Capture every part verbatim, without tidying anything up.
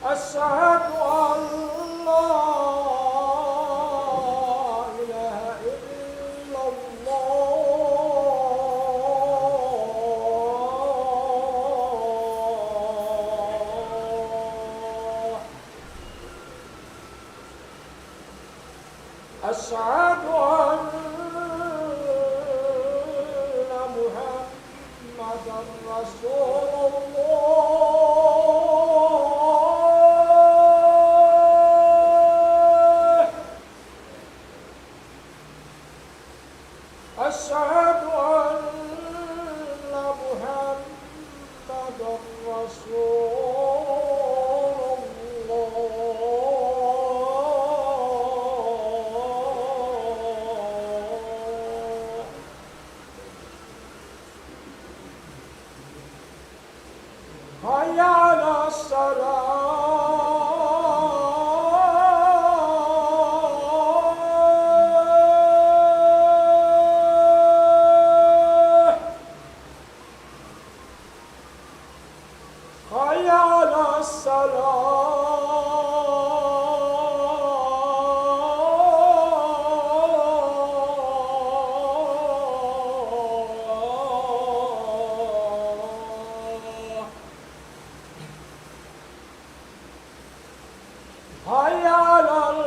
أشهد أن لا إله إلا الله. أشهد أن محمدا رسول الله. أشهد أن محمدا رسول الله. حي على الصلاة. حي على الصلاة. حي على الفلاح.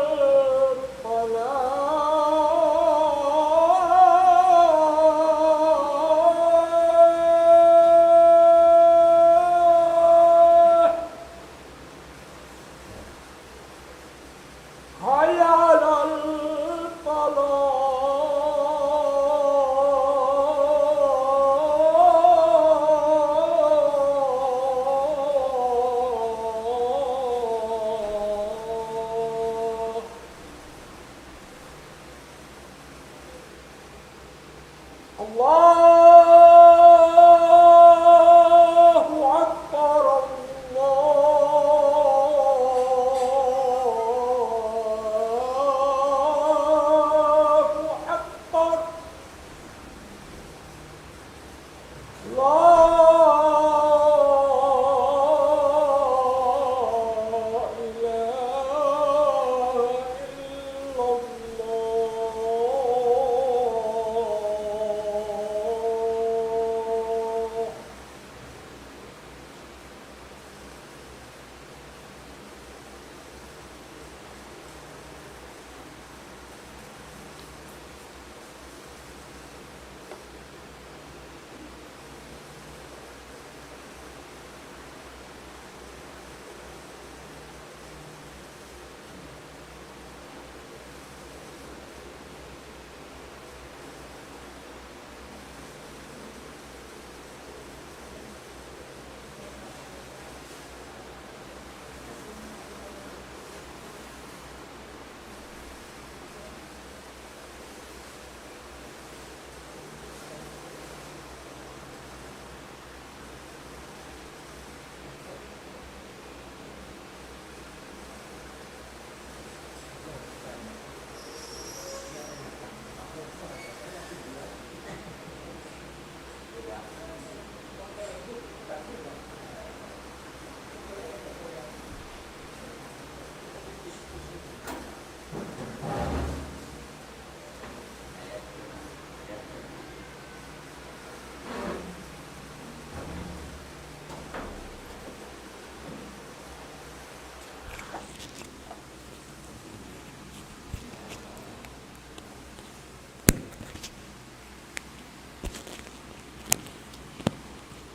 حي على الفلاح. الله أكبر، الله أكبر. لا إله إلا الله.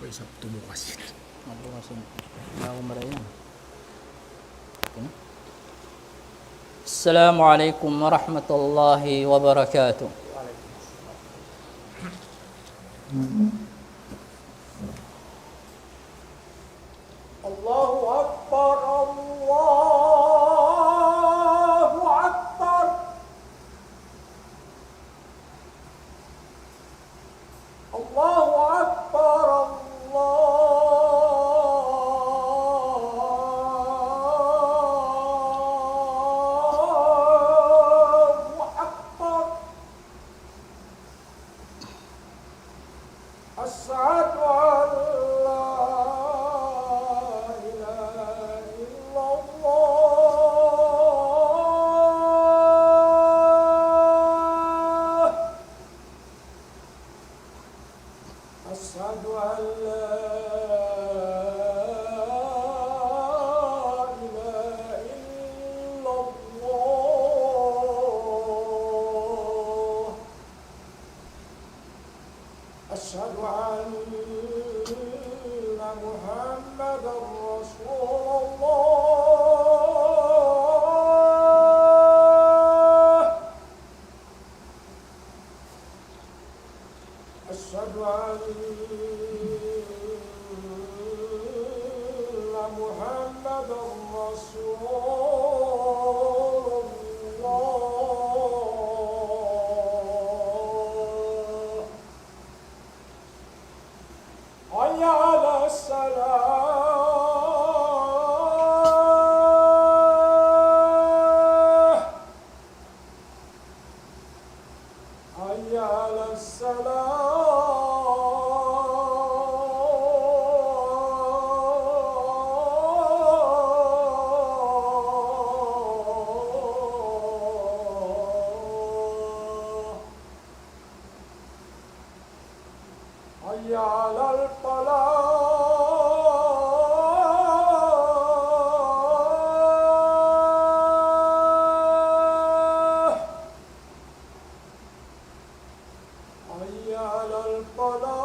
Pwede sa tumukas. Mabukas yun. Bago marayan. Okay na? السلام عليكم ورحمة الله وبركاته. الله أكبر، الله أكبر. الله أكبر، الله أكبر. أشهد أن لا إله محمد رسول الله. حي على الصلاة. حي على الصلاة. حي على الفلاح. حي على الفلاح.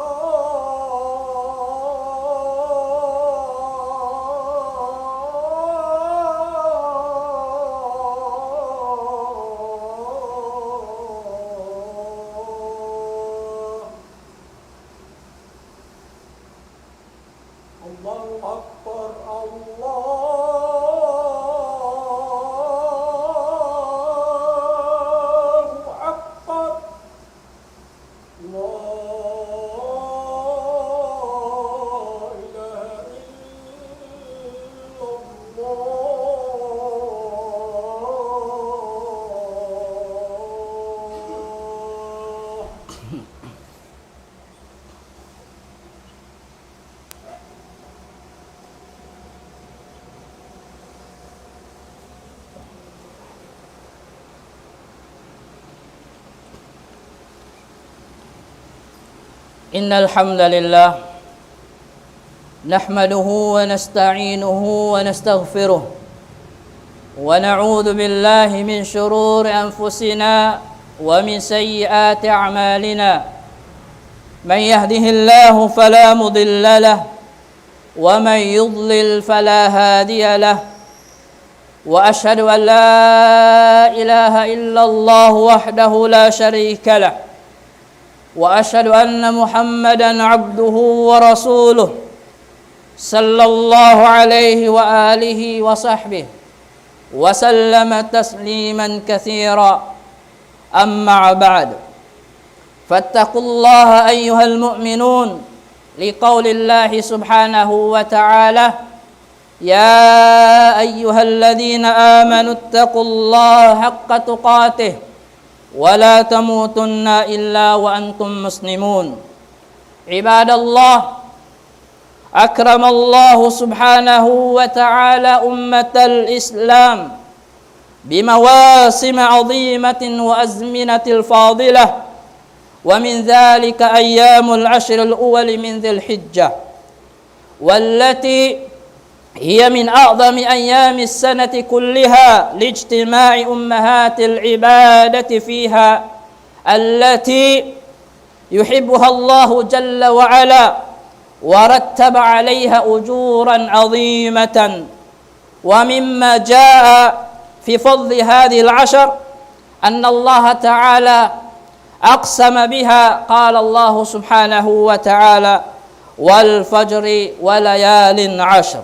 الله أكبر، الله أكبر. لا إله إلا الله. إن الحمد لله نحمده ونستعينه ونستغفره، ونعوذ بالله من شرور أنفسنا ومن سيئات أعمالنا. من يهده الله فلا مضل له، ومن يضلل فلا هادي له. وأشهد أن لا إله إلا الله وحده لا شريك له، وأشهد أن محمدا عبده ورسوله، صلى الله عليه وآله وصحبه وسلم تسليما كثيرا. أما بعد، فاتقوا الله أيها المؤمنون، لقول الله سبحانه وتعالى: يا أيها الذين آمنوا اتقوا الله حق تقاته ولا تموتن إلا وأنتم مسلمون. عباد الله، أكرم الله سبحانه وتعالى أمة الإسلام بمواسم عظيمة وأزمنة فاضلة، ومن ذلك أيام العشر الأول من ذي الحجة، والتي هي من أعظم أيام السنة كلها لاجتماع أمهات العبادة فيها، التي يحبها الله جل وعلا ورتب عليها أجورا عظيمة. ومما جاء في فضل هذه العشر أن الله تعالى أقسم بها، قال الله سبحانه وتعالى: والفجر وليال عشر.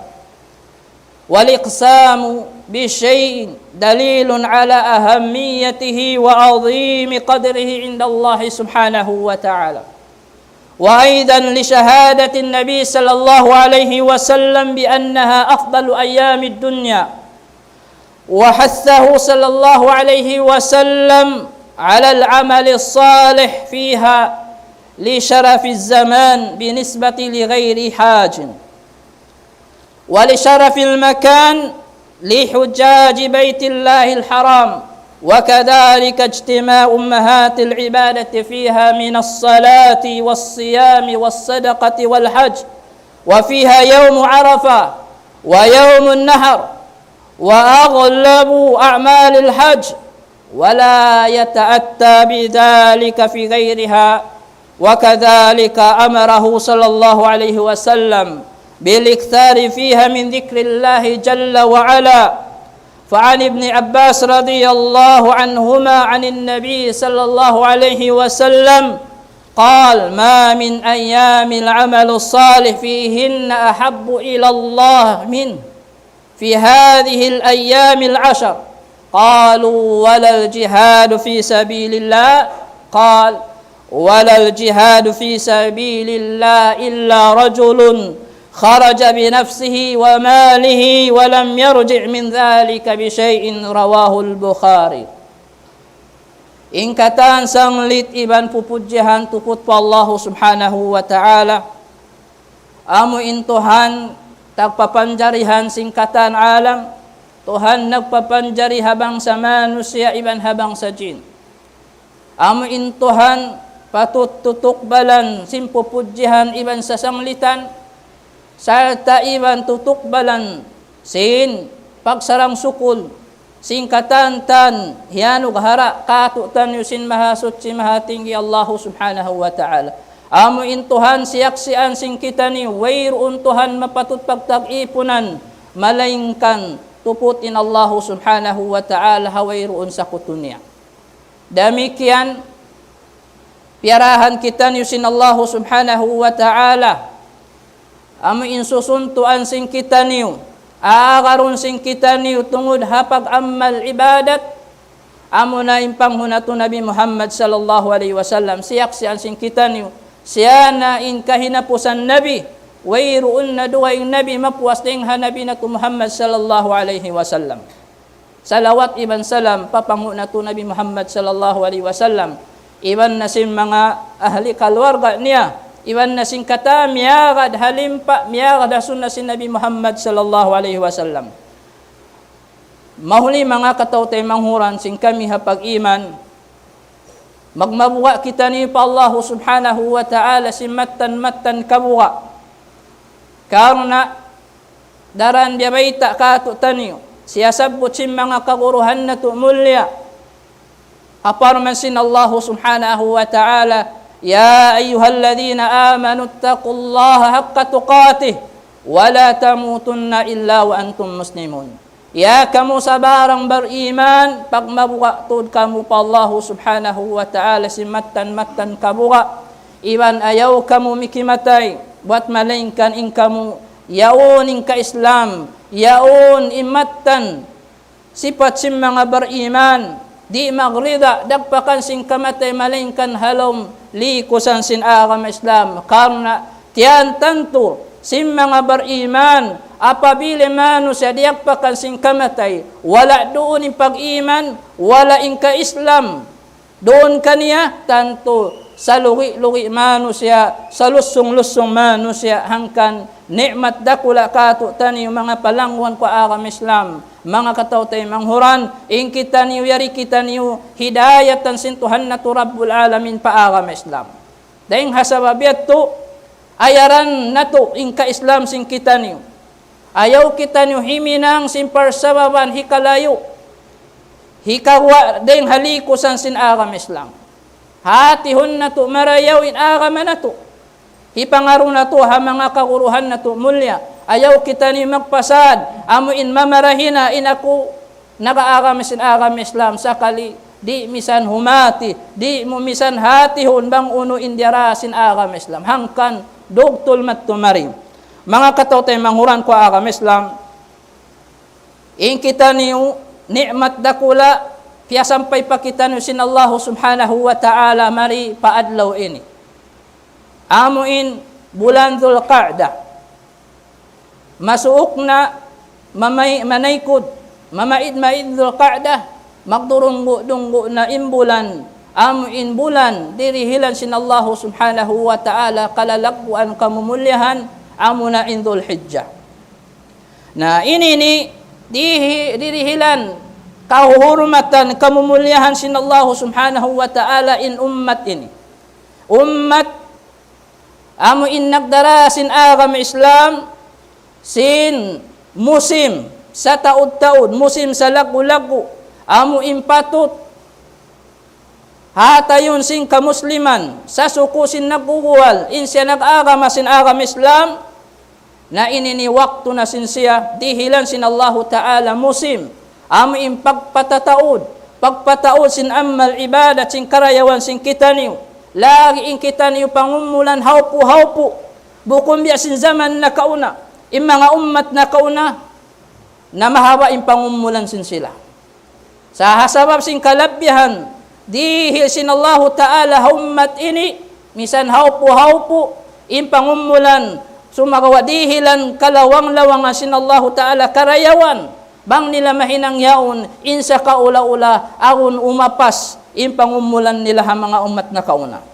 والإقسام بشيء دليل على أهميته وعظيم قدره عند الله سبحانه وتعالى. وأيضا لشهادة النبي صلى الله عليه وسلم بأنها أفضل أيام الدنيا، وحثه صلى الله عليه وسلم على العمل الصالح فيها لشرف الزمان بالنسبة لغير حاج، ولشرف المكان لحجاج بيت الله الحرام، وكذلك اجتماع أمهات العبادة فيها من الصلاة والصيام والصدقة والحج، وفيها يوم عرفة ويوم النحر وأغلب أعمال الحج، ولا يتأتى بذلك في غيرها. وكذلك أمره صلى الله عليه وسلم بالإكثار فيها من ذكر الله جل وعلا. فعن ابن عباس رضي الله عنهما عن النبي صلى الله عليه وسلم قال: ما من أيام العمل الصالح فيهن أحب إلى الله منه في هذه الأيام العشر؟ قالوا: ولا الجهاد في سبيل الله؟ قال: ولا الجهاد في سبيل الله إلا رجل خرج بنفسه وماله ولم يرجع من ذلك بشيء. رواه البخاري. In katan sanglit iban pupudjihan tuput pa Allahu Subhanahu wa Ta'ala, amu in Tuhan tagpapanjarihan sin katan alam, Tuhan nagpapanjari ha bangsa manusiya' iban ha bangsa jin. Amu in Tuhan patut tutukbalan sin pupudjihan iban sasanglitan, sarta' iban tutukbalan sin pagsarang-sukul, sin katan-katan hiyanughara' kātu'niyu sin Mahasuchi Mahatinggi Allahu Subhanahu wa Ta'ala. Amu in Tuhan siyaksian sin kitaniyu, wayruun Tuhan mapatut pagtag-ipunan, malaingkan tuput in Allahu Subhanahu wa Ta'ala ha wayruun sakutu niya. Damikkiyan, piyarahan kitaniyu sin Allahu Subhanahu wa Ta'ala. Amu in susuntuan sin kitaniyu, agarun sin kitaniyu tungud ha pag-amal ibadat, amu na in panghu' natu' Nabi Muhammad sallallahu alayhi wasallam, siyaksian sin kitaniyu, siya na in kahinapusan nabi, wayruun na dugaing nabi mapuas dayn ha Nabi natu' Muhammad sallallahu alayhi wasallam. Salawat iban salam pa panghu' natu' Nabi Muhammad sallallahu alayhi wasallam, iban na sin manga ahli kaluarga niya, iban na sin katan miyagad ha limpa, miyagad ha sunna sin Nabi Muhammad sallallahu alayhi wasallam. Mahuli manga kataw-taymanghuran sin kami ha pag-iman, magmabuga' kitaniyu pa Allahu Subhanahu wa Ta'ala sin mattan-mattan kabuga'. Karna' daran biyabayta' kātu'niyu, siyasabbut sin manga kaguruhan natu' mulia. Ha parman sin Allahu Subhanahu wa Ta'ala, يا أيها الذين آمنوا اتقوا الله حق تقاته ولا تموتن إلا وأنتم مسلمون. Ya kamu sabarang bariman, pagmabuga' tuud kamu pa Allahu Subhanahu wa Ta'ala sin mattan-mattan kabuga'. Iban ayaw kamu mikimatay, buwat malaingkan in kamu yaun in ka-Islam, yaun in mattan sipat sin manga bariman, di' magrida dagpakan sin kamatay malaingkan ha lawm likusan sin agama Islam. Karna' tiyan tantu sin manga bariman, apabila manusiya' diyagpakan sin kamatay, wala' duun in pag-iman, wala' in ka-Islam duun kaniya, tantu salugi'-lugi' manusiya', salussung-lussung manusiya'. Hangkan ni'mat dakula' kātu'niyu manga palangguan ku agama Islam, manga kataw-taymanghuran, in kitaniyu yari kitaniyu hidayatan sin Tuhan natu' Rabbul Alamin pa agama Islam. Dayng ha sabab yadtu, ayaran natu' in ka-Islam sin kitaniyu. Ayaw kitaniyu himinang sin parsababan hikalayu', hikaguwa' dayng ha likusan sin agama Islam. Hātihun natu' marayaw in agama natu'. Hipangaru natu' ha manga kaguruhan natu' mulia. Ayaw kitaniyu magpasad, amu in mamarahi na in aku nag-aagama sin agama Islam, sakali di' misan humati, di' mu misan hātihun bang unu in diyara sin agama Islam. Hangkan dugtul madtu mari. Manga kataw-taymanghuran ku agama Islam, in kitaniyu ni'mat dakula' piyasampay pa kitaniyu sin Allahu Subhanahu wa Ta'ala mari pa adlaw ini. Amu in bulan Dhul Qa'dah. Masuuk na mamay-, manaykud, mamaid-maid Dhul Qa'dah, magdurunggu'-dunggu' na in bulan, amu in bulan dirihilan sin Allahu Subhanahu wa Ta'ala kalalagguan kamumuliyahan, amu na in Dhul Hijjah. Na ini ini dihi-, dirihilan kahuhurmatan kamumuliyahan sin Allahu Subhanahu wa Ta'ala in ummat ini. Ummat amu in nagdara sin agama Islam, sin musim sataud-taud, musim salaggu'-laggu', amu in patut hatayun sin kamusliman, sasuku sin nagguguwal, in siya nag-agama sin agama Islam, na ini ini waktu na sin siya, dihilan sin Allahu Ta'ala musim, amu in pagpatataud, pagpataud sin amal ibadat sin karayawan sin kitaniyu. Lagi' in kitaniyu pangumulan hawpu-hawpu. Bukun biya' sin jaman nakauna. In manga ummat nakauna, na mahaba' in pangumulan sin sila. Sa' ha sabab sin kalabbihan, dihil sin Allahu Ta'ala ha ummat ini, misan hawpu-hawpu, in pangumulan, sumagawa' dihilan kalawang-lawangan sin Allahu Ta'ala karayawan, bang nila mahinang yaun, in sakaula-ula, agun umapas, in pangumulan nila ha manga ummat nakauna.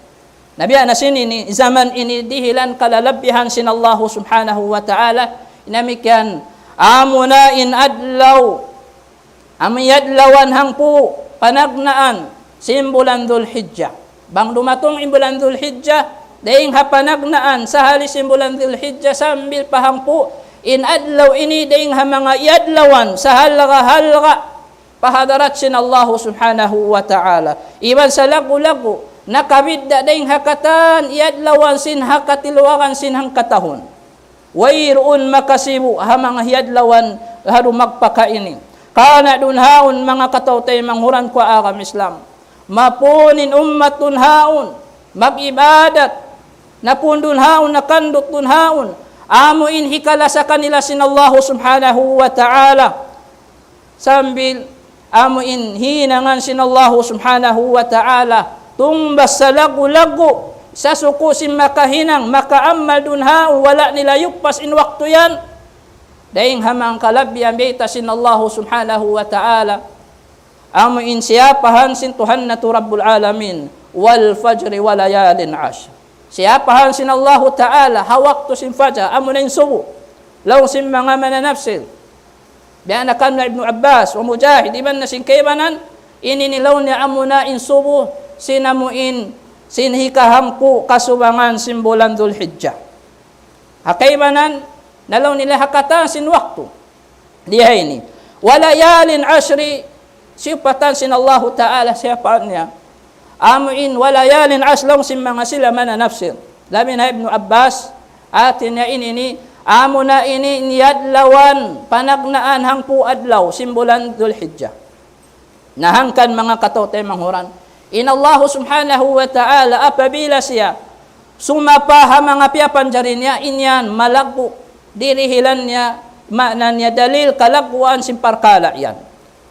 Na biya' na sin ini, jaman ini dihilan kalalabbihan sin Allahu Subhanahu wa Ta'ala, damikkiyan, amuna in adlaw, amu in adlawan hangpu', panagnaan, sin bulan Dhul Hijjah. Bang dumatung in bulan Dhul Hijjah, dayng ha panagnaan, sahali sin bulan Dhul Hijjah, sambil pa hangpu', in adlaw ini dayng ha manga adlawan, sahalga'-halga', pa hadarat sin Allahu Subhanahu wa Ta'ala. Iban salaggu'-laggu', nakabidda' dayng ha katan, adlawan sin ha katiluagan sin hangkatahun. Wayruun makasibu' ha manga adlawan ha dumagpak ha ini. Karna' duun haun manga kataw-taymanghuran ku ha agama Islam. Mapun in ummat duun haun, mag-ibadat, napun duun haun, nakandut duun haun, amu in hikala sa kanila sin Allahu Subhanahu wa Ta'ala. Sambil amu in hinangan sin Allahu Subhanahu wa Ta'ala, tungbas salaggu'-laggu', sasuku' sin makahinang, makaamal duun haun, wala' nila yupas in waktu yan. Dayng ha manga kalabbihan bayta' sin Allahu Subhanahu wa Ta'ala. Amu in siyapahan sin Tuhan natu' Rabbul Alamin, والفجر وليال عشر. Siyapahan sin Allahu Ta'ala, ha waktu sin fajar, amuna in subu. Laung sin manga mananafsir. Biya' na kan Ibnu Abbas, wa Mujahid, iban na sin kaibanan, ini in laung niya amuna in subu, sin amu in, sin hikahangpu' kasubangan sin bulan Dhul Hijjah. Ha kaibanan, na laung nila ha katan sin waktu. Diya ini. وليال عشر, siyapatan sin Allahu Ta'ala, siyapahan niya. Amu in وليال عشر laung sin manga sila mananafsir. Labi na Ibnu Abbas, hati niya ini, ini, amuna ini in adlawan, panagnaan hangpu' adlaw, sin bulan Dhul Hijjah. Na hangkan manga kataw-taymanghuran. In Allahu Subhanahu wa Ta'ala apabila siya sumapa ha manga piyapanjari niya, in yan malaggu', dirihilan niya, maana niya dalil kalagguan sin parkala' yan.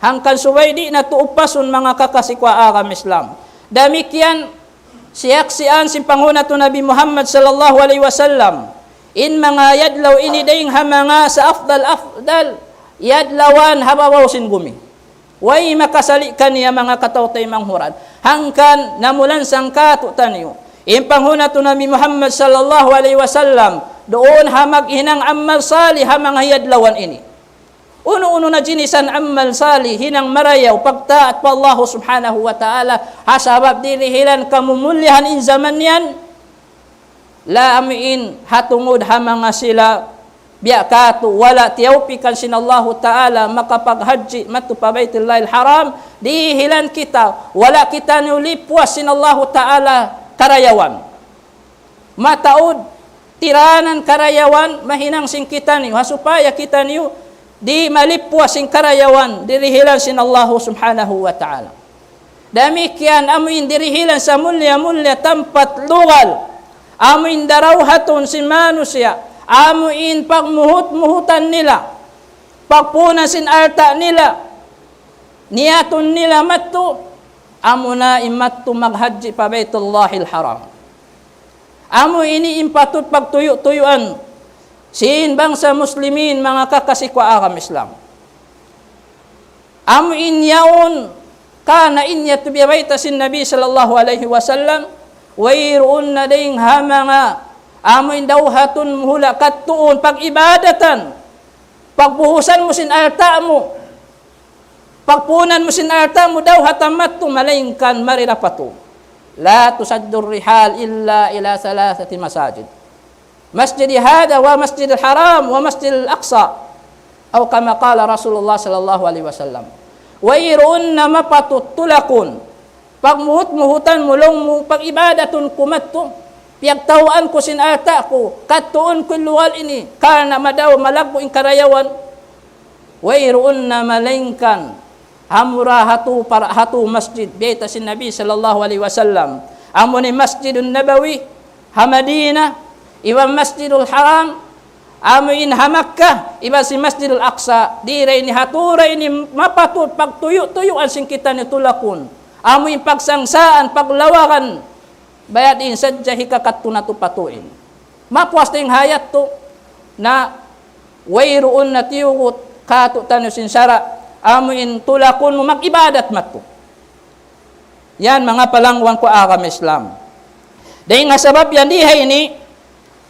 Hangkan subay di' natu' upasun manga kakasi ku ha agama Islam. Damikkiyan, siyaksian sin panghu' natu' Nabi Muhammad sallallahu alayhi wasallam. In manga adlaw ini dayng ha manga sa afdal-afdal adlawan ha babaw sin bumi. Way makasali' kaniya manga kataw-taymanghuran. Hangkan namulansang kātu'niyu in panghu' natu' Nabi Muhammad sallallahu alayhi wasallam, duun ha maghinang amal salih ha manga adlawan ini. Unu-unu na jinisan amal salih, hinang marayaw, pagtaat pa Allahu Subhanahu wa Ta'ala, ha sabab dirihilan kamumulihan in jaman yan, la amu in ha tungud ha manga sila, biya' katu', wala' tiyawpikan sin Allahu Ta'ala makapaghajji madtu pa Baytullahil Haram, dihilan kita, wala' kitaniyu lipwas sin Allahu Ta'ala karayawan. Mataud, tiranan karayawan, mahinang sin kitaniyu, ha supaya kitaniyu di' malipwas sin karayawan, dirihilan sin Allahu Subhanahu wa Ta'ala. Damikkiyan amu in dirihilan sa mulliya-mulliya tampat lugal, amu in darawhatun sin manusiya', amu in pagmuhut-muhutan nila, pagpunan sin alta' nila, niyatun nila madtu, amuna in madtu maghajji pa Baytullahil Haram. Amu ini in patut pagtuyu'-tuyuan sin bangsa Muslimin, manga kakasi ku ha agama Islam. Amu in yaun, karna' in yadtu biya' bayta' sin Nabi sallallahu alayhi wasallam, wayruun na dayng ha manga, amu in dawhatun mu hula' kadtuun pag-ibadatan, pagbuhusan mu sin alta' mu, pagpunan mu sin alta' mu dawhatan madtu, malaingkan mari da pa tu. لا تشد الرحال إلا إلى ثلاثة مساجد. مسجدي هذا ومسجد الحرام ومسجد الأقصى. أو كما قال رسول الله صلى الله عليه وسلم. Wayruun na mapatut tulakun. Pagmuhut-muhutan mu laung mu, pag-ibadatun ku madtu. Piyagtawaan ku sin alta' ku. Kadtuun ku in lugal ini. Karna' madaw malaggu' in karayawan. Wayruun na malaingkan amura ha tu para, ha tu masjid, bayta' sin Nabi sallallahu alayhi wasallam. Amu in Masjidun Nabawi ha Madina, iban Masjidul Haram Amu in ha Makkah, iban sin Masjidul Aqsa, di' da ini ha tura ini mapatut pagtuyu'-tuyuan sin kitaniyu tulakun. Amu in pagsangsaan, paglawagan, bayad in sadja hikakadtu natu' pa tuu ini. Mapuas da in ha yadtu, na wayruun na tiyugut katu'taniyu sin sara', amu in tulakun mu mag-ibadat madtu. Yan, manga palangguan ku agama Islam. Dayn ha sabab yan di ha ini,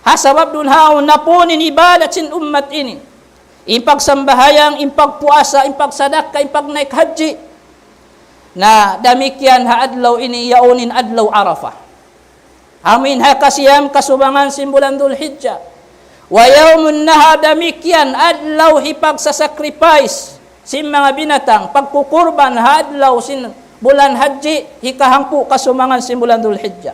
ha sabab duun haun napun in ibadat sin ummat ini. In pagsambahayang, in pagpuasa, in pagsadakka, in pagnaik hajji. Na damikkiyan ha adlaw ini, yaun in adlaw Arafah. Amu in ha kasiyam kasubangan sin bulan Dhul Hijjah. Wa yawmun nahar, damikkiyan adlaw hipagsasacrifice sin manga binatang, pagkukurban ha adlaw sin bulan hajji, hikahangpu' kasubangan sin bulan Dhul Hijjah.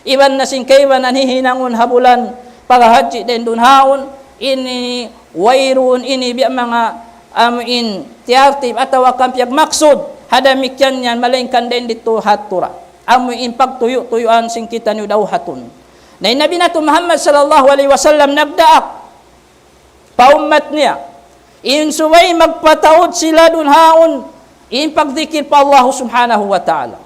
Iban na sin kaibanan hihinangun ha bulan paghahajji dayn duun haun, ini wayruun ini biya' manga amu in tiyartib atawa kan piyagmaksud, ha damikkiyan yan, malaingkan dayn didtu ha tura. Amu in pagtuyu'-tuyuan sin kitaniyu dawhatun. Na in Nabi natu' Muhammad sallallahu alayhi wasallam nagdaak pa ummat niya. In subay magpataud sila duun haun, in pagdikir pa Allah subhanahu wa ta'ala.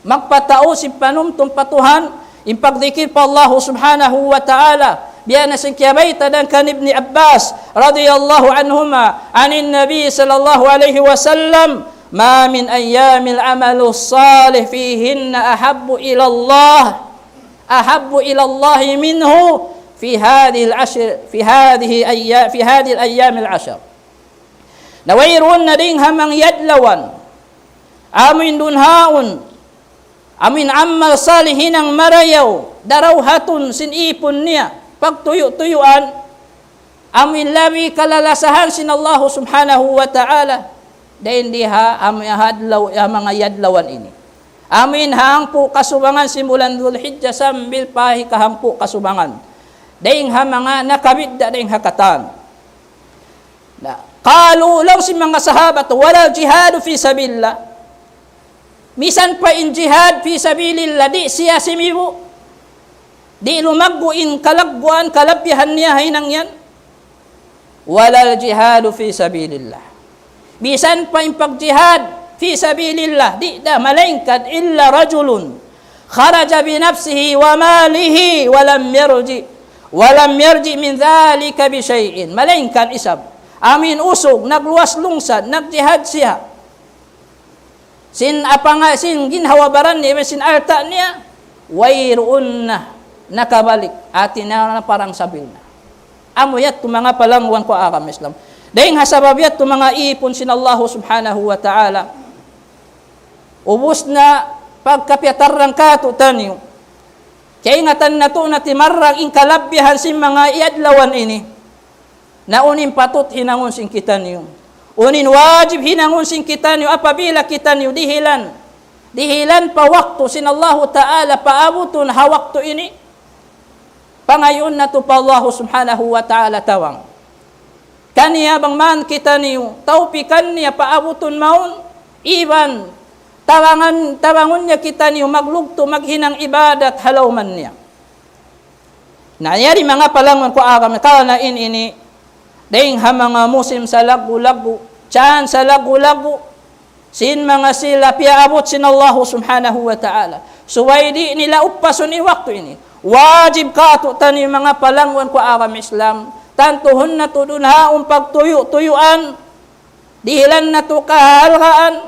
Magpataud sin panumtum pa Tuhan, in pagdikir pa Allah subhanahu wa ta'ala. Biya' na sin kiyabayta' dayn kan Ibni Abbas radiyallahu anhuma, anin Nabi sallallahu alayhi wasallam, ما من أيام العمل الصالح فيهن أحب إلى الله، أحب إلى الله منه في هذه العشر، في هذه أيا-، في هذه الأيام العشر. Na wayruun na dayn ha manga adlawan, amu in duun haun, amu in amal salih hinang marayaw, darawhatun sin ipun niya, pagtuyu'-tuyuan, amu in labi kalalasahan sin Allah subhanahu wa ta'ala, dayn di ha, amu in ha adlaw, ha manga adlawan ini. Amu in hangpu' kasubangan sin bulan Dhul Hijjah sambil pa hikahangpu' kasubangan. Dayn ha manga nakabidda' dayn ha katan. Na, قالوا, laung sin manga sahabat, ولا الجهاد في سبيل الله. Misan pa in jihad fi sabilillah, di' siya simibu'. Di' lumaggu' in kalagguan, kalabihan niya ha hinang yan. ولا الجهاد في سبيل الله. Misan pa in pagjihad fi sabilillah, di' da malaingkan إلا رجل خرج بنفسه وماله ولم يرجع، ولم يرجع من ذلك بشيء. Malaingkan isab. Amu in usug, nagluwas lungsad, nagjihad siya. Sin apa nga, sin ginhawa-baran niya, sin alta' niya, wayruun na nakabalik, hati niya na parang sabil na. Amu yadtu manga palangguan ku agama Islam. Dayn ha sabab yadtu manga ipun sin Allah subhanahu wa ta'ala. Ubus na pagkapiyatarrang katu'taniyu. Kaingatan natu' na timarrang in kalabihan sin manga adlawan ini. Na unu in patut hinangun sin kitaniyu. Unu in wajib hinangun sin kitaniyu apabila kitaniyu dihilan. Dihilan pa waktu sin Allahu Ta'ala paabutun ha waktu ini. Pangayuun natu' pa Allahu Subhanahu wa Ta'ala tabang. Kaniya bang man kitaniyu, tawpikan niya paabutun mawn, iban tabangan, tabangun niya kitaniyu maglugtu', maghinang ibadat ha lawman niya. Na yari manga palangguan ku agama, karna' in ini, dayn ha manga musim salaggu'-laggu', chance salaggu'-laggu', sin manga sila piyaabut sin Allahu Subhanahu wa Ta'ala. Subay di' nila upasun in waktu ini. Wajib katu'taniyu manga palangguan ku agama Islam. Tantuhun natu' duun haun pagtuyu'-tuyuan. Dihilan natu' kahalgaan.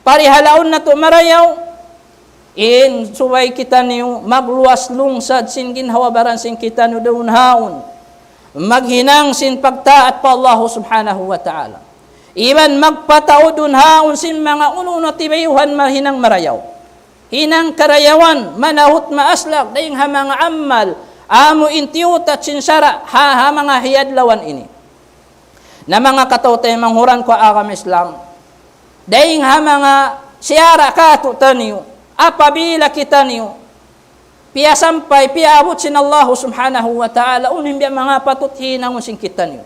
Parihalaun natu' marayaw. In subay kitaniyu magluwas lungsad sin ginhawa-baran sin kitaniyu duun haun. Maghinang sin pagtaat pa Allahu Subhanahu wa Ta'ala. Iban magpataud duun haun sin manga unu-unu tibayuhan mahinang marayaw. Hinang karayawan, manahut maaslak, dayn ha manga amal, amu in tiyutat sin sara', ha, ha manga hiyadlawan ini. Na manga kataw-taymanghuran ku agama Islam. Dayn ha manga siyara' katu'taniyu, apabila kitaniyu, piyasampay, piyaabut sin Allahu Subhanahu wa Ta'ala, unu in biya' manga patut hinangun sin kitaniyu.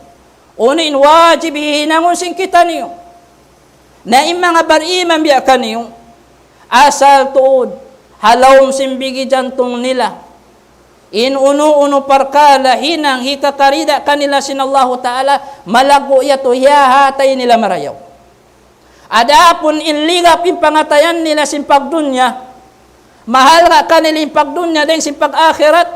Unu in wajib hinangun sin kitaniyu. Na in manga bariman biya' kaniyu, asal tuud, ha lawm sin bigi jantung nila. In unu-unu parkala' hinang hikakarida kanila sin Allahu Ta'ala, malaggu' yadtu, hiyahatay nila marayaw. Adapun in ligap in pangatayan nila sin pagdunya, mahalga' kanila in pagdunya dayn sin pag-akhirat,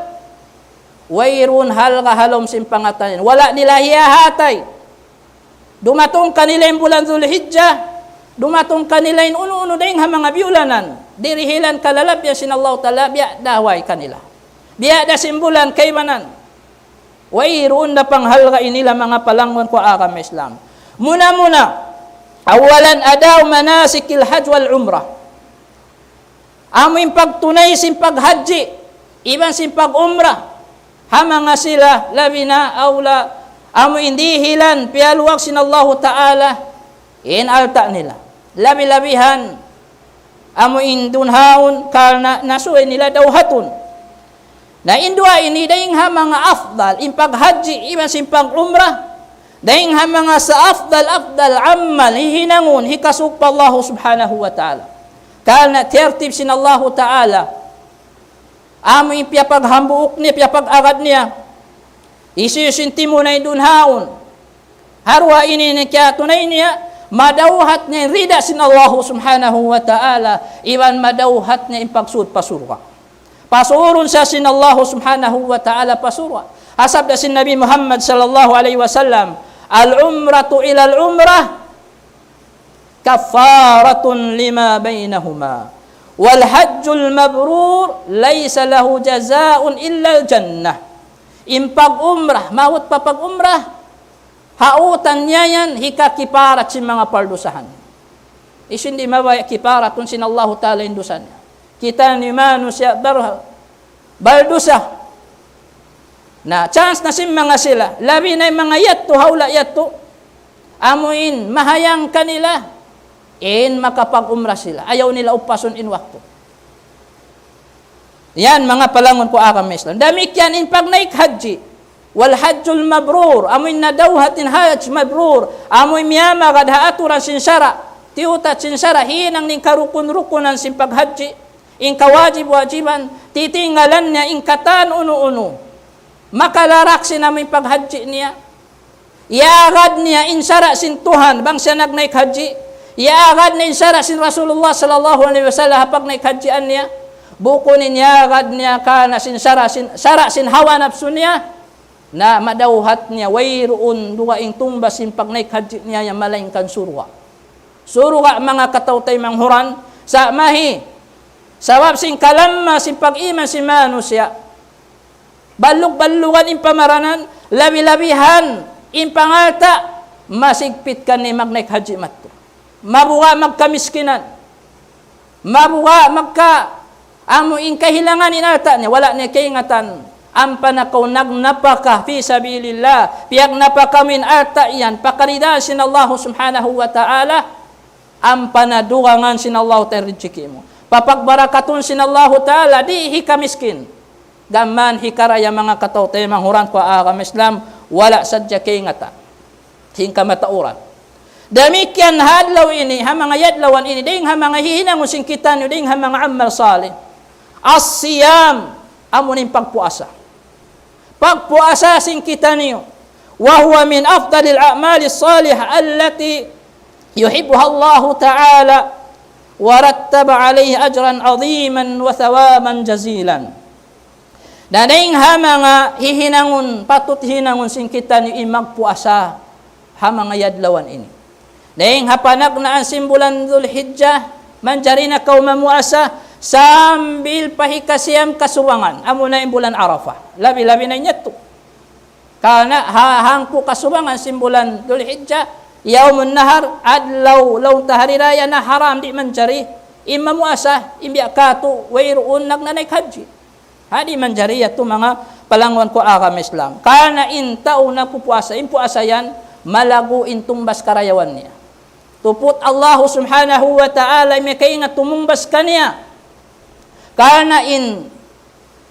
wayruun halga' ha lawm sin pangatayan. Wala' nila hiyahatay. Dumatung kanila in bulan Dhul Hijjah, dumatung kanila in unu-unu dayn ha manga biyulanan, dirihilan kalalabihan sin Allahu Ta'ala, biya' da way kanila. Biya' da sin bulan kaibanan. Wayruun da panghalga' in ila manga palangwan ku agama Islam. Muna-muna, أولا أداء مناسك الحج والعمرة. Amu in pagtunay sin paghajji, iban sin pag-umrah, ha manga sila, labi na awla, amu in dihilan, piyaluag sin Allahu Ta'ala, in alta' nila. Labi-labihan, amu in dunhaun, karna' nasuy nila dawhatun. Na in duwa ini, dayn ha manga afdal, in paghajji, iban sin pag-umrah, dayn ha manga sa afdal-afdal amal, hihinangun, hikasug pa Allahu Subhanahu wa Ta'ala. Karna' tiyartib sin Allahu Ta'ala, amu in piyapaghambuuk niya, piyapag-agad niya, hisiyu-siyu in timunay dunhaun. Ha duwa ini in kiyatunay niya, madawhat niya in rida sin Allahu Subhanahu wa Ta'ala, iban madawhat niya in pagsud pa surga'. Pasurun siya sin Allahu Subhanahu wa Ta'ala pa surga'. Ha sabda sin Nabi Muhammad sallallahu alayhi wasallam, العمرة إلى العمرة كفارة لما بينهما والحج المبرور ليس له جزاء إلا الجنة. In pag-umrah, maabut pa pag-umrah, hautan niya yan, hikakiparat sin manga pardusahan. Hisiyu in di' mabaya' kiparatun sin Allahu Ta'ala in dusa niya. Kitaniyu manusiya' bar-, bardusa. Na, chance na sin manga sila. Labi na in manga yadtu, ha hula' yadtu. Amu in mahayang kanila, in makapag-umrah sila. Ayaw nila upasun in waktu. Yan, manga palangwan ku agama Islam. Damikkiyan in pagnaik hajji. والحج المبرور, amu in nadawhat in hajj mabrur, amu in miyamagad ha aturan sin sara', tiyutat sin sara', hinang niya in karukun-rukunan sin paghajji, in kawajib-wajiban, titinggalan niya in katan unu-unu makalarak sin amu in paghajji niya. Iyaagad niya in sara' sin Tuhan, bang siya nagnaik hajji. Iyaagad niya in sara' sin Rasulullah sallallahu alayhi wasallam ha pagnaik hajjian niya. Bukun in iyaagad niya karna' sin sara' sin, sara' sin hawa napsu niya. Na madawhat niya, wayruun dugaing tungbas sin pagnaik hajji niya yan malaingkan surga'. Surga', manga kataw-taymanghuran, sa' mahi. Sabab sin kalamma sin pag-iman sin manusiya'. Ballug-ballugan in pamaranan, labi-labihan in pangalta', masigpit kaniya magnaik hajji madtu. Mabuga' magkamiskinan. Mabuga' magka, amu in kahilangan in alta' niya, wala' niya kaingatan. Ampa na kaw nagnapaka fi sabilillah, piyagnapaka mu in alta' yan, pa karidaan sin Allahu Subhanahu wa Ta'ala, ampa na dugangan sin Allahu Ta'ala rijiki' mu. Papagbarakatun sin Allahu Ta'ala, di' hikamiskin. Gam mayan hikaraya manga kataw-taymanghuran ku agama Islam, wala' sadja kaingatan. Sin kamatauran. Damikkiyan ha adlaw ini, ha manga yadlawan ini, dayng ha manga hihinangun sin kitaniyu, dayng ha manga amal salih. As-siyam, amu in pagpuasa. Pagpuasa sin kitaniyu. وهو من أفضل الأعمال الصالحة التي يحبها الله تعالى ورتب عليه أجرا عظيما وثوابا جزيلا. Na dayng ha manga hihinangun, patut hinangun sin kitaniyu in magpuasa ha manga yadlawan ini. Dayng ha panagnaan sin bulan Dhul Hijjah, manjari na kaw mamuasa sambil pa hikasiyam kasubangan, amuna in bulan Arafah. Labi-labi na in yadtu. Karna' ha hangpu' kasubangan sin bulan Dhul Hijjah, yawmun nahar, adlaw, laung ta hari raya na haram, di' manjari in mamuasa, in biya' katu', wayruun nagnanaik hajji. Ha, di' manjari yadtu manga palangwan ku agama Islam. Karna' in tau nagpupuasa, in puasa yan, malaggu' in tungbas karayawan niya. Tuput Allahu Subhanahu wa Ta'ala, miyakaingat tumungbas kaniya. Karna' in,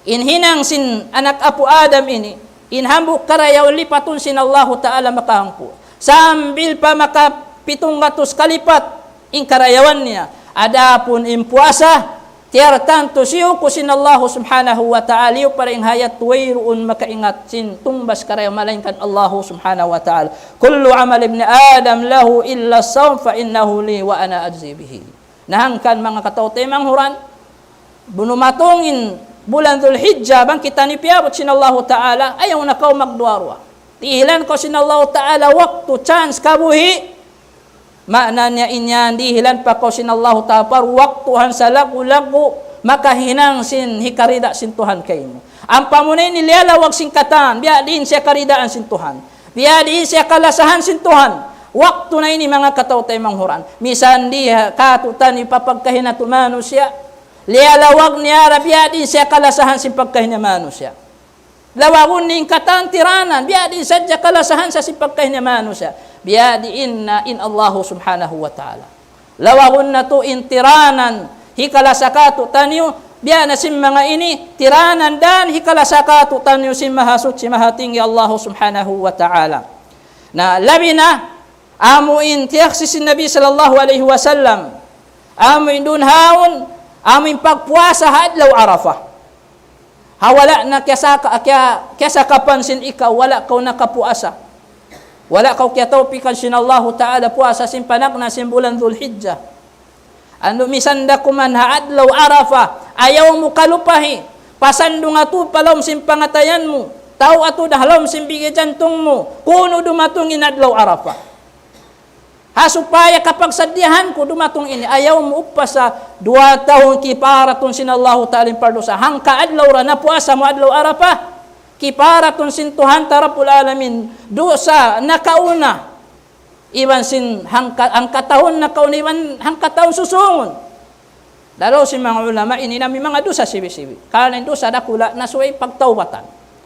in hinang sin anak apu' Adam ini, in hambuuk karayawan lipatun sin Allahu Ta'ala makahangpu'. Sambil pa makapitung gatus kalipat in karayawan niya. Adapun in puasa, Tiyartantu siyu ku sin Allahu subhanahu wa ta'ala, iyu pa dayn ha yadtu wayruun makaingat sin tungbas karayawan malaingkan Allahu subhanahu wa ta'ala. كل عمل ابن آدم له إلا الصوم فإنه لي وأنا أجزي به. Na hangkan manga kataw-taymanghuran, bu dumatung in bulan Dhul Hijjah, bang kita ini piyabut sin Allahu ta'ala, ayaw na kaw magduwa-ruwa. Dihilan kaw sin Allahu ta'ala waktu, chance, kabuhi', maana niya in yan, dihilan pa kaw sin Allahu ta'ala pa waktu hansa lagu-lagu, makahinang sin hikarida sin Tuhan kaymu. Ampa mu na ini liyalawag sin katan, biya' diin siya karidaan sin Tuhan. Biya' diin siya kalasahan sin Tuhan. Waktu na ini manga kataw-taymanghuran. Misan di ha, katu'niyu pa pagkahi natu' manusiya'. Liyalawag niya ra biya' diin siya kalasahan sin pagkahi niya manusiya'. Lawagun niya in katan tiranan, biya' diin sadja kalasahan sa sin pagkahi niya manusiya'. Biya' diin na in Allahu subhanahu wa ta'ala. Lawagun natu' in tiranan, hikalasa katu'niyu, biya' na sin manga ini, tiranan dan hikalasa katu'niyu sin Mahasuchi Mahatinggi Allahu subhanahu wa ta'ala. Na labi na, amu in tiyaksi sin Nabi sallallahu alayhi wasallam, amu in duun haun, amu in pagpuasa ha adlaw Arafah. Ha wala' na kiyasaka-, kiya-, kiyasakapan sin ikaw, wala' kaw nakapuasa. Wala' kaw kiyatawpikan sin Allahu ta'ala puasa sin panagnaan sin bulan Dhul Hijjah. Unu misan da kuman ha adlaw Arafah, ayaw mu kalupahi, pasandung atu pa lawm sin pangatayan mu, tau atu da ha lawm sin bigi jantung mu, kunu' dumatung in adlaw Arafah. Ha supaya kapagsadiyahan ku dumatung ini, ayaw mu upasa duwa tahun kiparatun sin Allahu ta'ala in pardusa. Hangka adlaw ra napuasa mu adlaw Arafah, kiparatun sin Tuhan ta Rabbul Alamin dusa nakauna. Iban sin hangka, hangka tahun nakauna, iban hangka tahun susungun. Laung sin manga ulama, ini na in manga dusa sibi'-sibi'. Karna' in dusa dakula' na subay pagtawbatan.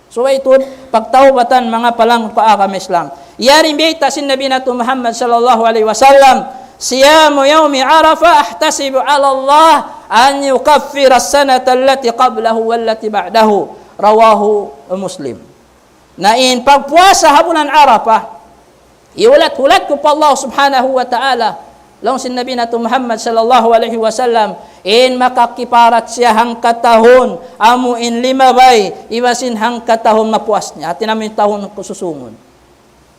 Subay tuud pagtawbatan manga palangga' ku agama Islam. Yari in bayta' sin Nabi natu' Muhammad sallallahu alayhi wasallam, صيام يوم عرفة أحتسب على الله أن يكفر السنة التي قبله والتي بعده. رواه مسلم. Na in pagpuasa ha bulan Arafah, iyulat-ulat ku pa Allah subhanahu wa ta'ala, laung sin Nabi natu' Muhammad sallallahu alayhi wasallam, in makakiparat siya hangka tahun, amu in limabay, iban sin hangka tahun mapuas niya, hati niya amu in tahun kususungun.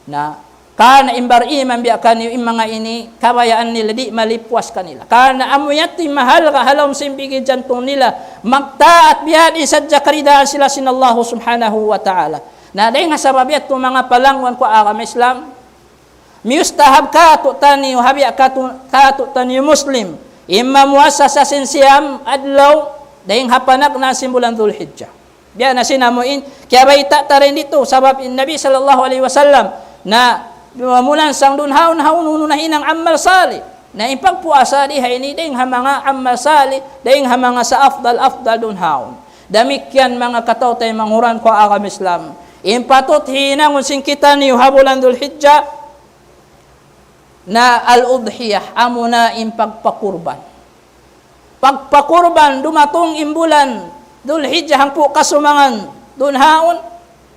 Na, karna' in bariman biya' kaniyu in manga ini, kabayaan nila di' malipuas kanila. Karna' amu yadtu in mahalga' ha lawm sin bigi jantung nila, magtaat biya' diin sadja karidaan sila sin Allahu subhanahu wa ta'ala. Na dayn ha sabab yadtu manga palangga' ku agama Islam, miyustahab katu'niyu, ha biya' katu', katu'niyu Muslim, in mamuasa sa sin siyam adlaw, dayn ha panagnaan sin bulan Dhul Hijjah. Biya' na sin amu in, kiyabayta' ta dayn ditu, sabab in Nabi sallallahu alayhi wasallam, na, mulansang duun haun, haun unu na hinang amal salih. Na in pagpuasa di ha ini, dayn ha manga amal salih, dayn ha manga sa afdal, afdal duun haun. Damikkiyan manga kataw-taymanghuran ku agama Islam. In patut hinangun sin kitaniyu ha bulan Dhul Hijjah, na al-udhiyah, amu na in pagpakurban. Pagpakurban, dumatung in bulan Dhul Hijjah hangpu' kasumangan duun haun,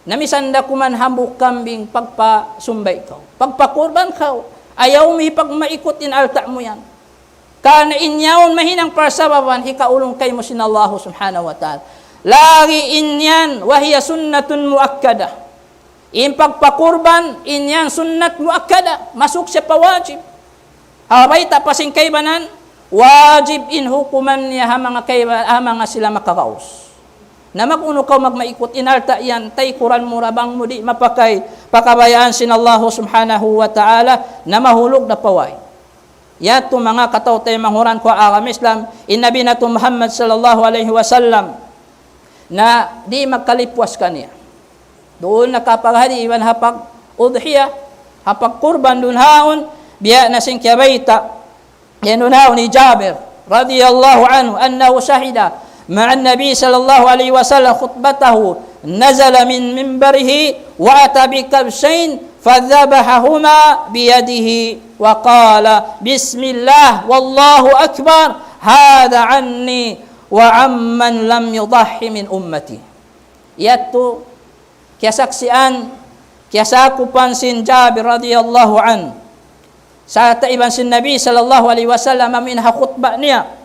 na misan da kuman hambuuk kambing pagpasumbay kaw. Pagpakurban kaw, ayaw mu hipagmaikut in alta' mu yan. Karna' in yaun mahinang parsababan hikaulung kaymu sin Allahu subhanahu wa ta'ala. Lagi' in yan, وهي سنة مؤكدة. In pagpakurban, in yan sunnat muakkada, masuk siya pa wajib. Ha bayta' pa sin kaibanan, wajib in hukuman niya ha manga kaiba-, ha manga sila makagaus. Na mag-unu kaw magmaikut in alta' yan, taykuran mu ra bang mu di' mapakay, pa kabayaan sin Allahu subhanahu wa ta'ala, na mahulug da pa way. Yadtu manga kataw-taymanghuran ku agama Islam, in Nabi natu' Muhammad sallallahu alayhi wasallam, na di' magkalipuas kaniya. Duun na kapaghadi iban ha pag-udhiyah, ha pagkurban duun haun, biya' na sin kiyabayta'. Yan duun haun hi Jabir, radiyallahu anhu, أنه شهد مع النبي صلى الله عليه وسلم خطبته، نزل من منبره وأتى بكبشين فذبحهما بيده وقال: بسم الله والله أكبر، هذا عني وعمن لم يضح من أمتي. Yadtu kiyasaksian, kiyasakupan sin Jabir radiyallahu anhu. Sarta' iban sin Nabi sallallahu alayhi wasallam amu in ha khutba niya.